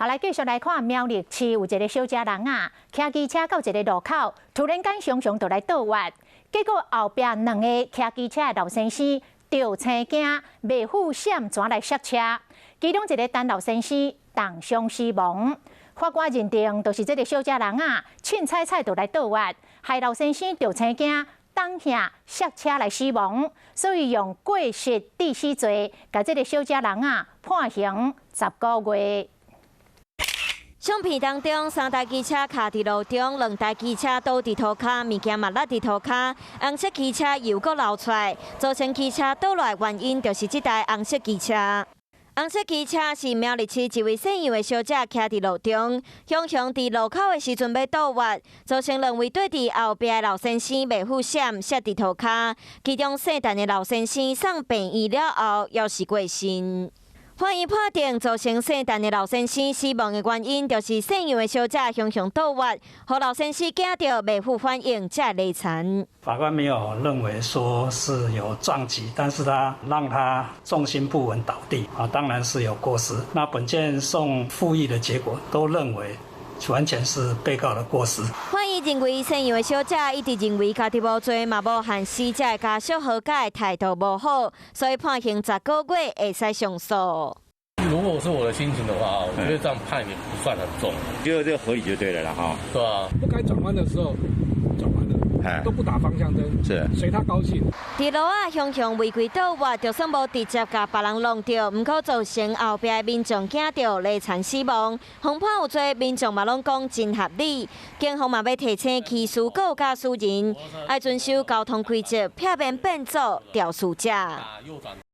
好，來繼續來看苗栗市有一个小姐人啊，騎機車到一个路口，突然間雄雄就來倒彎，結果後壁兩个騎機車的老先生著青驚，袂赴閃轉來剎車，其中一个陳老先生重傷死亡。法官認定，就是這个小姐人啊，凊彩彩就來倒彎，害老先生著青驚，當下剎車來死亡，所以用過失致死罪，共這个小姐人啊判刑10個月。相片當中，三台機車卡佇路中，兩台機車倒佇塗跤，物件嘛落佇塗跤，紅色機車油閣流出來，造成機車倒落原因就是這台紅色機車。紅色機車是苗栗市一位姓楊的小姐騎佇路中，雄雄佇路口的時陣欲倒彎，造成兩位綴佇後壁的老先生袂赴閃，摔佇塗跤，其中姓陳的老先生送病院了後，猶是過身。法院判定造成姓陳的老先生死亡的原因，就是姓楊的小姐雄雄倒彎，予老先生驚著袂赴反應，才會犁田。法官沒有認為說是有撞擊，但是他讓他重心不穩倒地啊，當然是有過失。那本件送複議的結果都認為完全是被告的過失。法院認為姓楊的小姐一直認為家己無罪，嘛無和死者的家屬和解，態度無好，所以判刑十個月，會使上訴。如果是我的心情的話，我覺得這樣判也不算很重，覺得這個合理就對了啦，哈。對啊。不該轉彎的時候轉彎了，都不打方向燈，是隨他高興。佇路仔雄雄違規倒彎，就算無直接共別人挵著，毋過造成後壁的民眾驚著犁田死亡，方判有罪，民眾嘛攏講真合理。警方嘛欲提醒騎士佮駕駛人，愛遵守交通規則，避免變做肇事者。